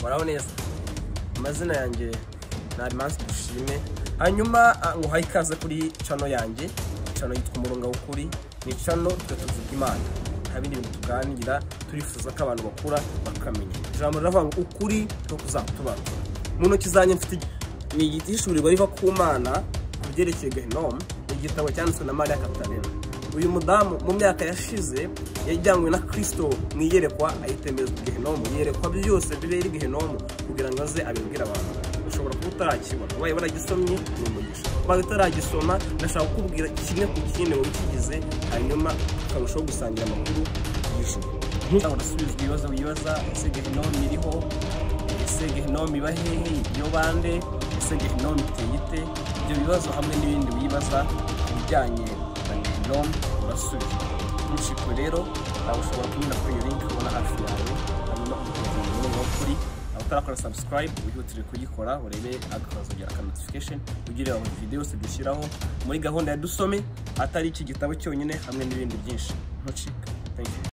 Muraho neza, amazina yanjye ni Arimansi Dushime. Hanyuma nguhaye ikaze kuri channel yanjye, channel yitwa Umurunga w'Ukuri. Ni channel twe tuvuga Imana, nta bindi bintu tuganira. Turifuza ko abantu bakura bakamenya ijambo riravuga ngo ukuri no kuzatubatura. Mu ntoki zanjye mfite ni igishurirwa riva ku Mana ku byerekeye Gehinomu. Ni igitabo cyanditswe na Maria Katarina. Uyu mudamu mu myaka yashize yajyanywe na Kristo mu iyerekwa, ayitemberezwa Gehinomu, yerekwa byose bibera i Gehinomu kugira ngo aze abibwire abantu. Ushobora kuba utarakibona, ubaye waragisomye ni umugisha, ubaye utaragisoma ndashaka kukubwira kimwe ku kindi wowe ukigize, hanyuma ukarushaho gusangira amakuru y'ijuru. Urasubizwa ibibazo wibaza: ese Gehinomu iriho? Ese Gehinomu iba hehe? Iyo bande? Ese Gehinomu iteye ite? Ibyo bibazo hamwe n'ibindi wibaza ku bijyanye na Gehinomu urasubizwa. Ntucikwe rero, nawe ushobora kunyura kuri iyo link ubona hafi yawe, hanyuma ugakomeza umurongo w'ukuri. Aho utarakora subscribe, wihutire kuyikora, urebe akazogera aka notification, ugire aho video yose dushyiraho muri gahunda ya dusome, atari iki gitabo cyonyine, hamwe n'ibindi byinshi. Ntucike. Thank you.